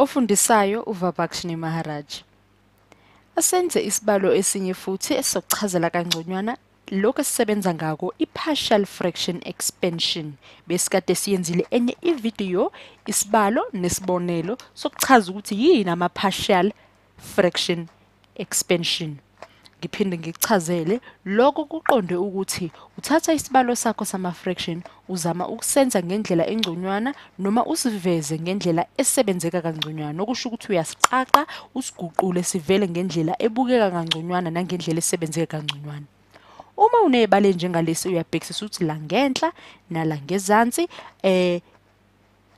Ofundisayo uVabakshini Maharaj. Asenze isibalo esinye futhi esizokuchazela kangconywana lokhu esisebenza ngako, i-partial fraction expansion. Besikade siyenzile enye ividiyo, isibalo nesibonelo sokuchaza ukuthi yini ama-partial fraction expansion. Ngiphinde ngikuchazele lokho kuqonde ukuthi uthatha isibalo sakho sama-fraction uzama ukusenza ngendlela engconywana noma usiveze ngendlela esebenzeka kangconywana, okusho ukuthi uyasiqaqa usiguqule sivele ngendlela ebukeka kangconywana nangendlela esebenzeka kangconywana. Uma unezibalo njengalesi uyabhekisisa ukuthi la ngenhla nala ngezansi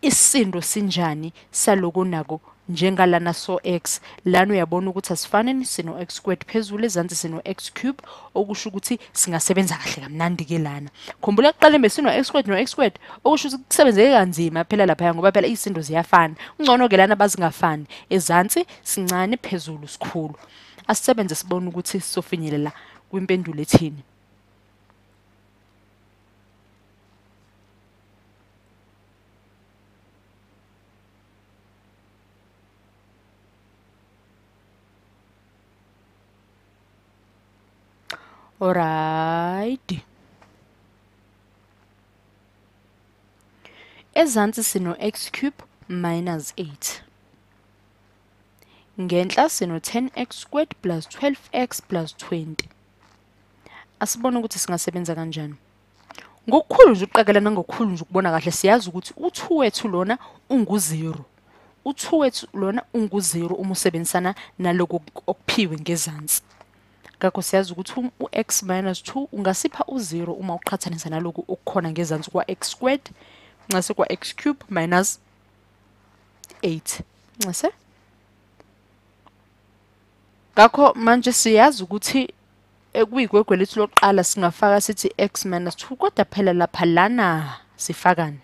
isisindo sinjani saloko nako njengalana so x lana uyabona ukuthi asifani, sino x squared phezulu, ezansi sino x cube, okusho ukuthi singasebenza kahle kamnandi ke lana. Khumbula ekuqaleni besino x squared no x squared, okusho ukuthi kusebenzeke kanzima phela lapha ngoba phela izindo ziyafana. Ungcono ke lana bazingafani, ezansi sincane phezulu sikhulu. Asisebenze sibone ukuthi sizofinyelela kwimpendulo ethini. Alright. Ezansi sino x cube minus 8. Ngenhla sino 10x squared plus 12x plus 20. Asibone ukuthi singasebenza kanjani. Ngokukhulu nje ukuqagela nangokukhulu nje ukubona kahle siyazi ukuthi u2 wethu lona ungu0. U2 wethu lona ungu0 uma usebenzisana naloko okuphiwe ngezansi. Ngakho siyazi ukuthi u-x minus 2 ungasipha u0 uma uqhathanisa naloku okukhona ngezansi kwa-x squared ngase kwa-x cube minus 8. Ngase? Ngakho manje siyazi ukuthi ekuyigwegwe lethu lokuqala singafaka sithi x minus 2, kodwa phela lapha lana sifakani?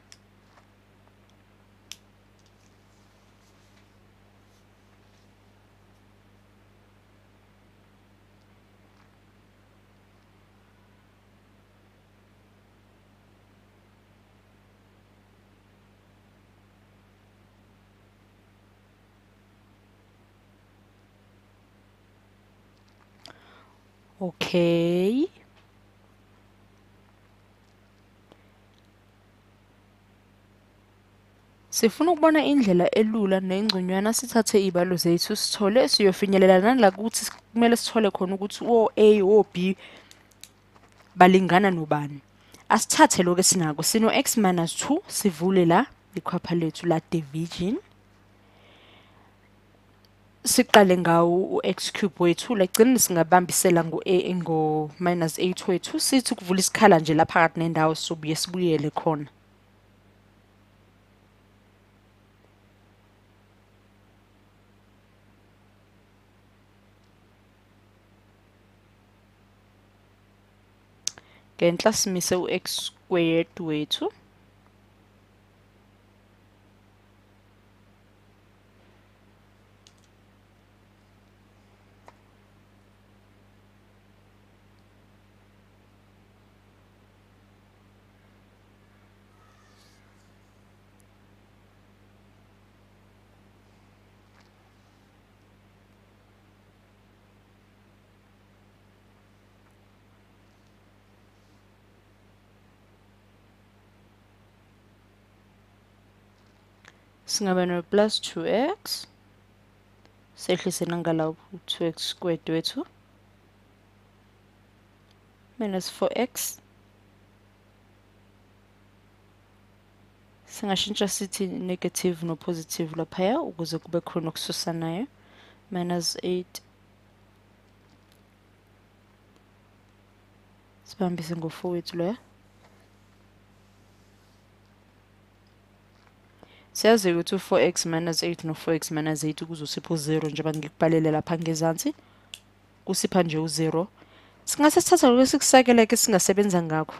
Okay. Sifuna ukubona indlela elula nengconywana, sithathe izibalo zethu sithole siyofinyelela nala ukuthi kumele sithole khona ukuthi o-A o-B balingana nobani. Asithathe lokho esinako, sino x minus 2 sivule la ikhwapha lethu la division. Siqale ngawo u-x cube wethu, lagcina singabambisela ngo-a ngo minus 8 wethu, sithi ukuvula isikhala nje lapha phakathi nendawo sobuye sibuyele khona. Ngenhla simise u-x squared wethu. Singaba no plus 2x sehlise nangala 2x squared wethu minus 4x, singashintsha sithi negative no positive laphaya ukuze kube khona okususanayo, minus 8 sibambise ngo4 wethu loya. Siyazi ukuthi u-4x minus 8 no-4x minus 8 kuzosipha u-0 njengoba ngikubhalele lapha ngezansi, kusipha nje u-0. Singase sithathe lokho esikusakela-ke singasebenza ngakho.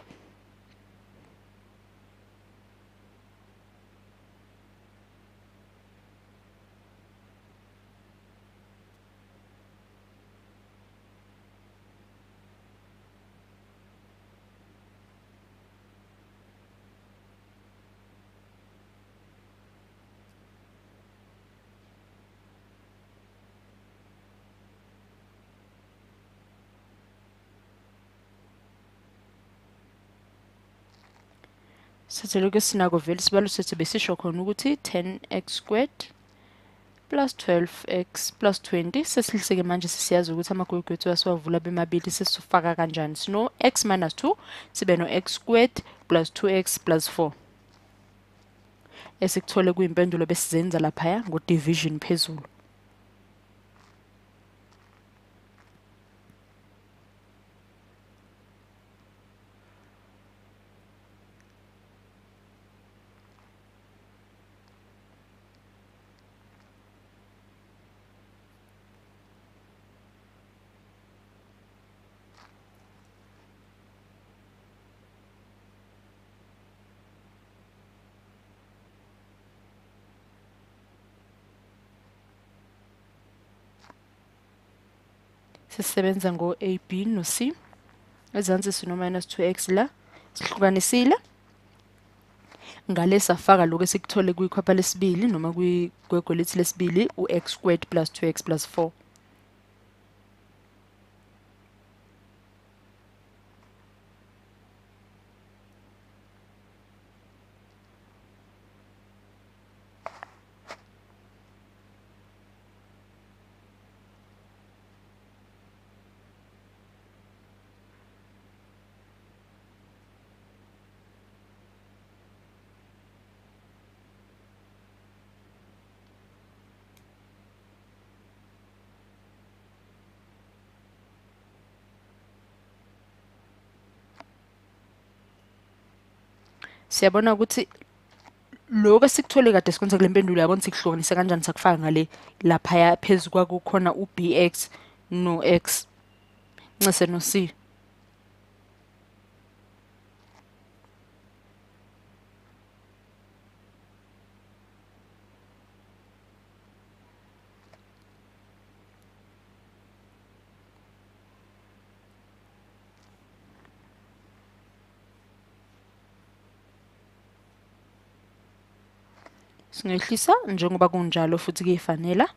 Sithathe lokhu esinako vele isibalo sethu besisho khona ukuthi 10x squared plus 12x plus 20. Sesihlise-ke manje sesiyazi ukuthi amagwegwe ethu asiwavula bemabili sesifaka kanjani. Sino x minus 2 sibe no x squared plus 2x plus 4. Esikuthole kuyimpendulo besizenza laphaya ngo-division phezulu. Sisebenza ngo-A, B no-C. Ezansi sino minus 2x la. Sihlukanisile. Ngale safaka lokho esikuthole kwikhwapha lesibili noma kwigwegwe lethu lesibili u-x squared plus 2x plus 4. Siyabona ukuthi lokho esikuthole kade sikwenza kule mpendulo, yabona sikuhlukanise kanjani sakufaka ngale laphaya phezu kwakukhona u-bx no-x ncese no-c. Singehlisa njengoba kunjalo futhi kuyifanela.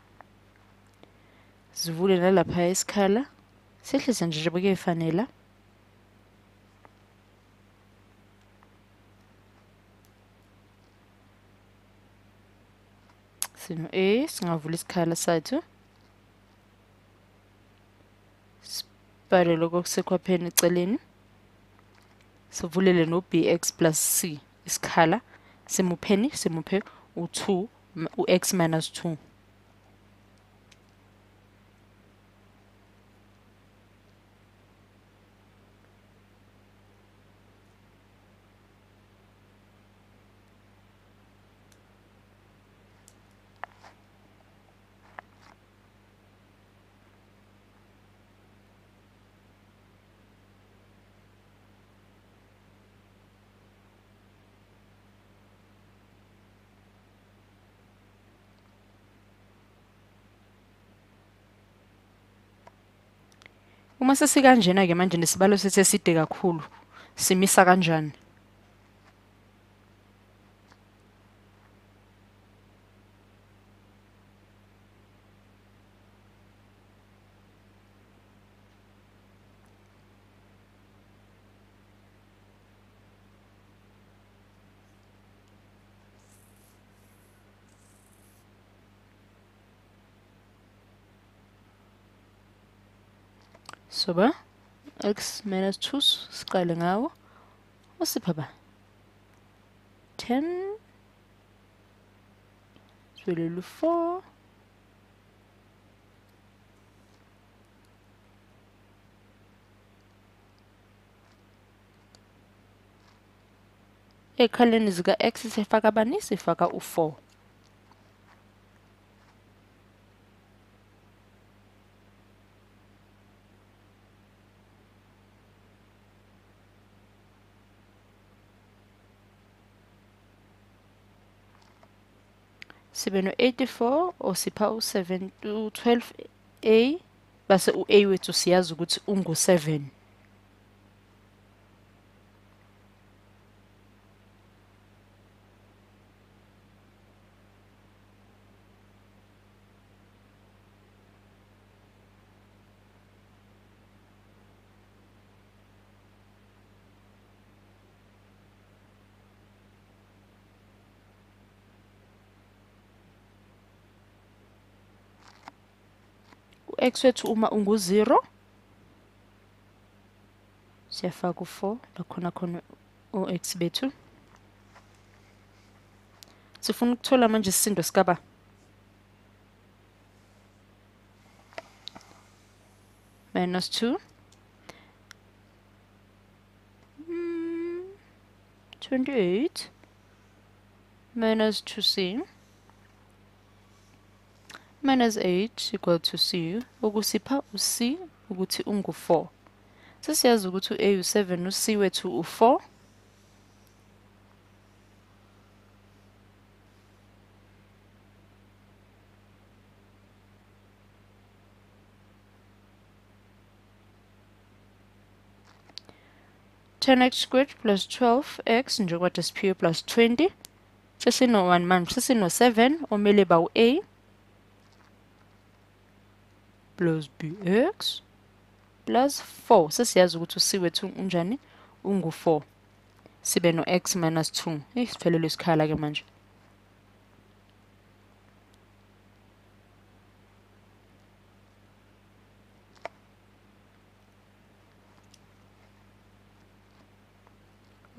Sivule nalapha isikhala. Sehlise nje njengoba kuyifanela. Sino A, singavula isikhala sethu. Sibhale lokho okusekhwapheni eceleni. Sivulele no bx plus c isikhala. Simupheni, simuphe u2, u-x minus 2. Uma sesikanjena-ke manje nesibalo sethu eside kakhulu, simisa kanjani? Soba x minus 2 siqale ngawo usipha ba 10 sibelele 4 ekhaleni zika x sifaka bani? Sifaka u4. Sibe no 84 osipha u7 u12a base u-a wethu siyazi ukuthi ungu-7. U-x wethu uma ungu-0, siyafaka u-4 la khona khona o-x bethu. Sifuna ukuthola manje isisindo sikaba minus 2, 28 minus 2c minus 8 equal to c, okusipha u-c ukuthi ungu-4. Sesiyazi ukuthi u-a u-7, u-c wethu u-4. 10x squared plus 12x njengoba siphiwe plus 20. Sesino-1 manje, sesino-7 omele ba u-a plus bx plus 4. Sesiyazi ukuthi u-c wethu unjani, ungu-4. Sibe no-x minus 2. Siphelelwe isikhala ke manje.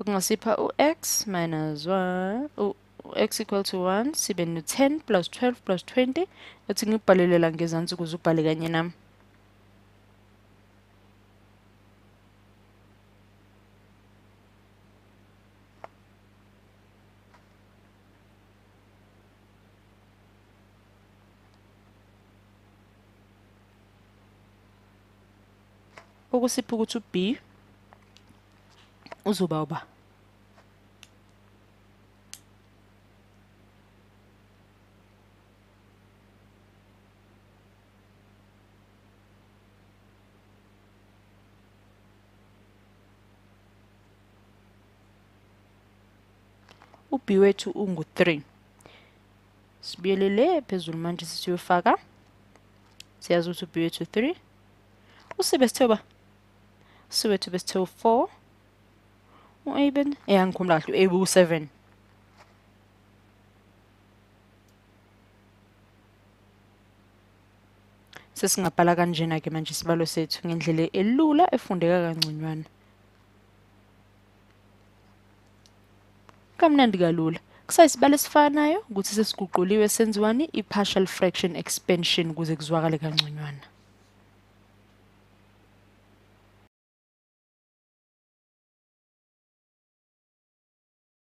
Okungasipha u-x minus 1, u-x equal to 1, sibe no-10 plus 12 plus 20. Ethi ngikubhalele la ngezansi ukuze ubhale kanye nami. Okusipha ukuthi u-b uzoba uba u-b wethu ungu-3. Sibuyelele phezulu manje sisiyofaka. Siyazi ukuthi u-b wethu 3. U-c besithe ba? U-c wethu besithe u-4. U-a ben? Angikhumbula kahle, u-a u-7. Sesingabhala kanjena ke manje isibalo sethu ngendlela elula efundeka kangconywana. Kamnandi kalula. Kusayisibalo esifanayo ukuthi sesiguquliwe senziwani i-partial fraction expansion ukuze kuzwakale kangconywana.